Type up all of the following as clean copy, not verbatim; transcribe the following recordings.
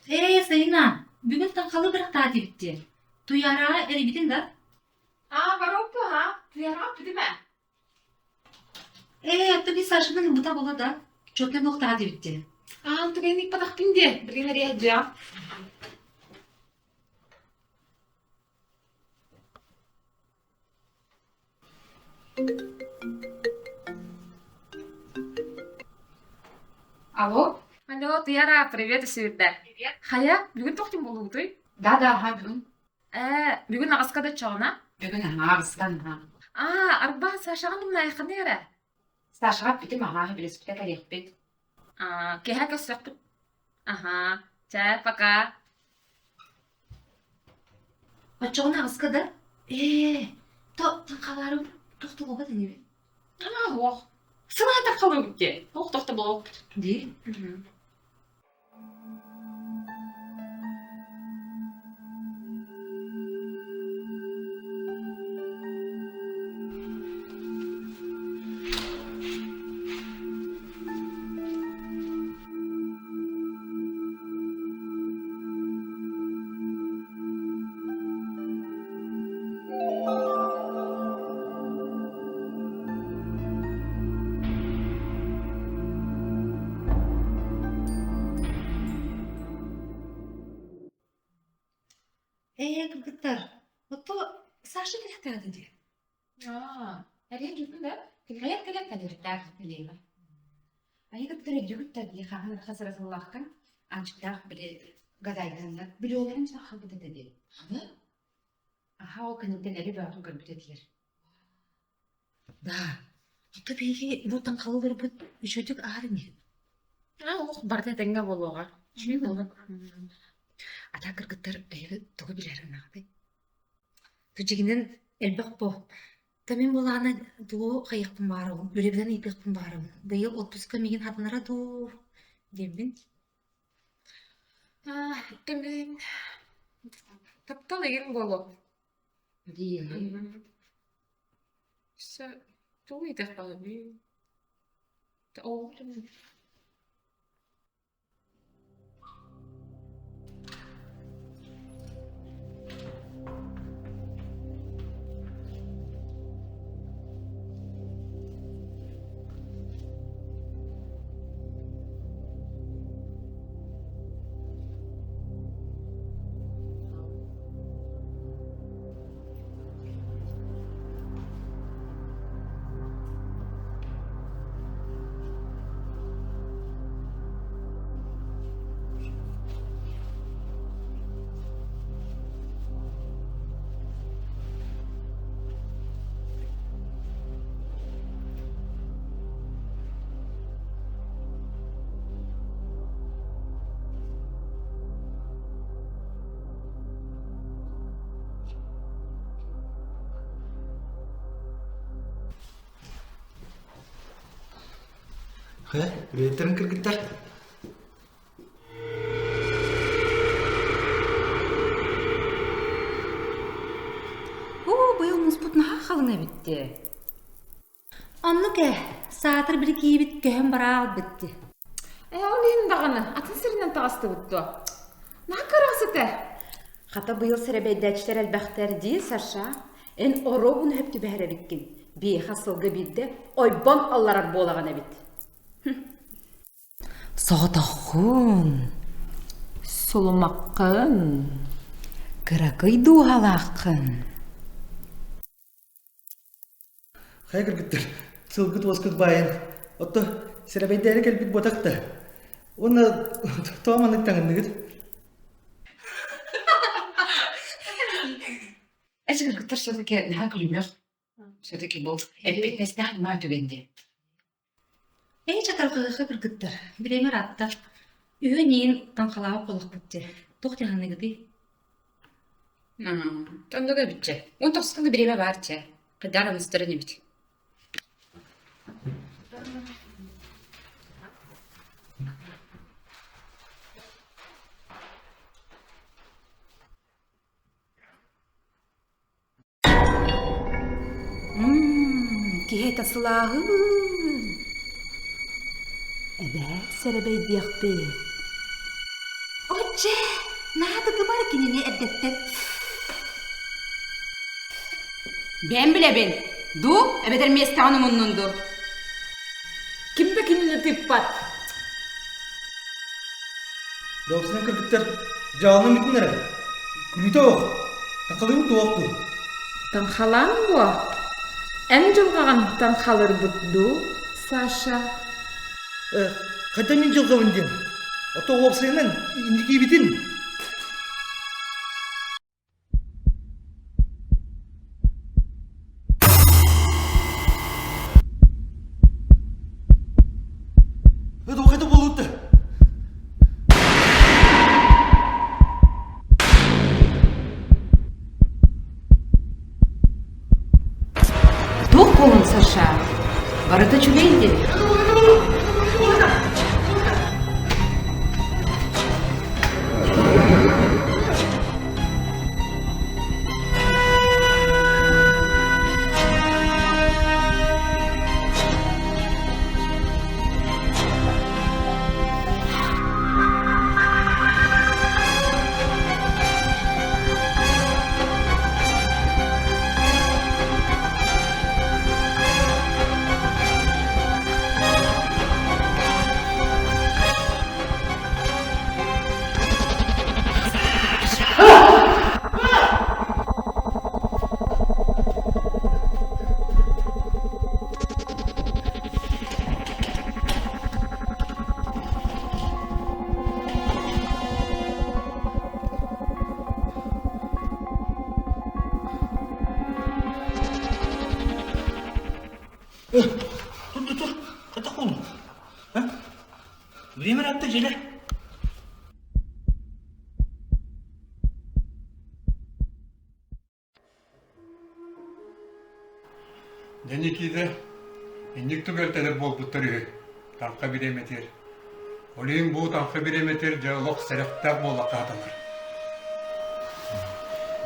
Ээ, Сайына, бүгүн таҥхалы бырахтаат эбит Туйаараҕа эрийбитиҥ да? Аа, бароппу аһа, туйаараҕа бүтүм ээ. Ээ, оттон мин Сашаны ылбыта буола да, чуотунан буолтаат эбит Аа, тугайын ыйпатахпын диэ, билигин эрийэ Алло? Алло, Туяра, привет, үсүрдэ. Хайа, бүгүн туох буолугутуй? Да, да, аха, бүгүн. Ээ, бүгүн аҕыска да чоҕуна? Бүгүн аһаа, аҕыстан аһаа. Аа, арба, Сашаҕын умнаайханы эрэ. Сашаҕа эппитим аһаа, билиспитэ кэлиэхпит. Аа, киэһэ көрсөхпүт. Аһаа, чэ, пока. Оччоҕуна аҕыска да? Ээ, то таҥхалаарым тохтолуга инибин. Аа, уох. Сылаа таххалыыбыт дии. Ох, тохтоболоохпут. Дии? Ээ, кыргыттар, ото Саша кэлэхтээтэ дии. Аа, эрийэн дьүһүн да? Кэлэйэр кэлэр кэлэрдээх билиэмэ. Айы кыттар өйдүүгүт да дии хаһан хас эрэ сыллаахха Аанчыктаах били гадайданнар билиоларын сахалбыт этэ дии. Аны? Аха ол кэнниттэн эри бөҕөтүн көрбүт этилэр. Да, ото биһиги бу таҥхалыларбыт үчүгдүк аар ини. Аа, ох, барыта этэҥҥэ буолуоҕа. Үчүгэй буолуо. Ата кыргыттар эһиги тугу билэр гынаҕытый? Дьиҥинэн элбэх бу. Та мин буолаана тугу хайыахпын баарабын, үлэбинэн ыйытыахпын баарабын. Быйыл отпуска миигин хатанара дуу диэммин. Аа, кэмин таптал игин буолуо. Дии. Өссө тугу ыйытыахпыный? Ол Хайа, үлэһиттэрин кыргыттар? Оо, быйыл муспут наһаа халыҥ эбит дии. Оннук ээ, саатар били киһибит көһөн бараалбыт дии. Ээ, ол иһин даҕаны атын сиринэн таҕыстыбыт дуо? Наһаа кыраҕас этэ. Хата быйыл сэрэбэйдээччилэр элбэхтэр дии, Саша. Эн оруобун өһөп түбэһэр эбиккин. Биэхэ сылга биирдэ ойбон алларар буолаҕын эбит. Соҕотоххун, Сулумаххын. кыракый дууһалааххын. Хайа кыргыттар, сылгыт уоскут баайын, отто сэрэбэйдээри кэлбит буотах да. Уонна тоҕо маннык таҥынныгыт? Эс кыргыттар все-таки наһаа күлүмэх. Все-таки был эппиэтинэстээх наһаа түгэн дии. Ээ чатарҕыһыха кыргыттар, бириэмэ ыраатта. Үһүөн иин таҥхалаабыт буоллахпыт дии. Туох дьаһаныгытый? Оннук эбит дьэ. Уон тохсуска бириэмэ баар дьэ. Хайдах ымыстарын эбит. Киһи этэ сылааһын. Эбээ сэрэбэйдиэхпит. Чэ, наадыгыбар кинини эрдэттэн Бэйэм билэбин. Дуу, эбэтэр миэстэҕин умуннун дуу. Ким да кинини тыыппат. Добсунан кыргыттар дьаалынан бүтүн эрэ. Күлүүтэ ох. Такалыыбыт туох дуу? Таҥхалаан буо. Эн дьылҕаҕын таҥхалырбыт дуу, Саша? Э, хайда мин дьылҕабын диэн. Ото уопсайынан инникибитин. Хайда буолуутта? Туох буолун, Саша? Барыта үчүгэй дии. Тур, тур, тур. Хайдах буоллуҥ? Время ыраатта дьиэлэ. Дьэ, Никита, инник түбэлтэлэр буолбуттар үһү, таҥха бириэмэтигэр. Ол иһин бу таҥха бириэмэтигэр дьэ олох сэрэхтээх буоллахха сатанар.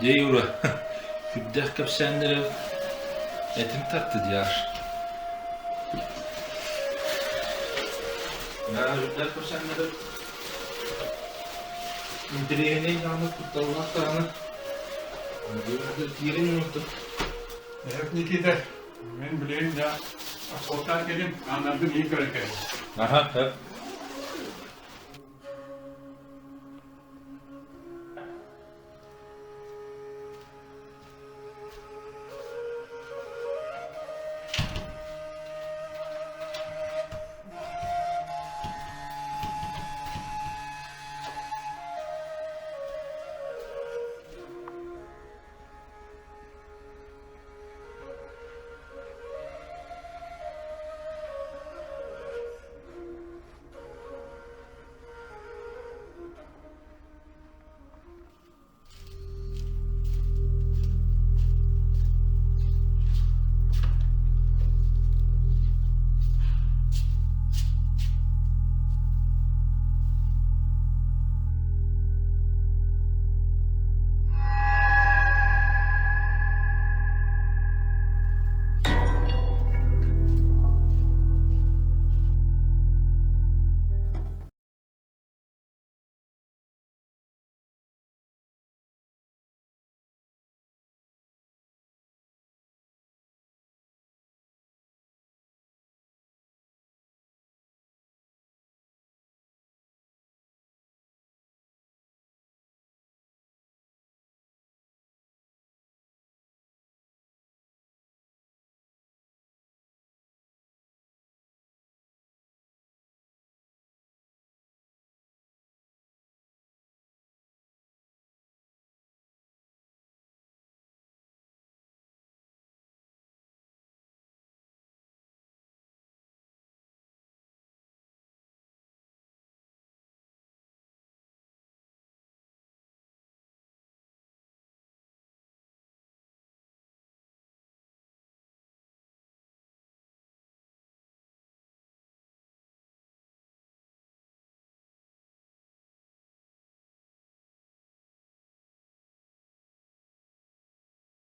Дьэ, Юра, сүрдээх кэпсээннэри этим тарты диар. Сүрдээх кэпсээннэри интэриэһинэй даҕаны, кутталлаах даҕаны. Киирин уурдум. Эһэк Никита, мин билигин да охуоттаан кэлим, ааннарбын иһин көрөн кэлим. Аха, так.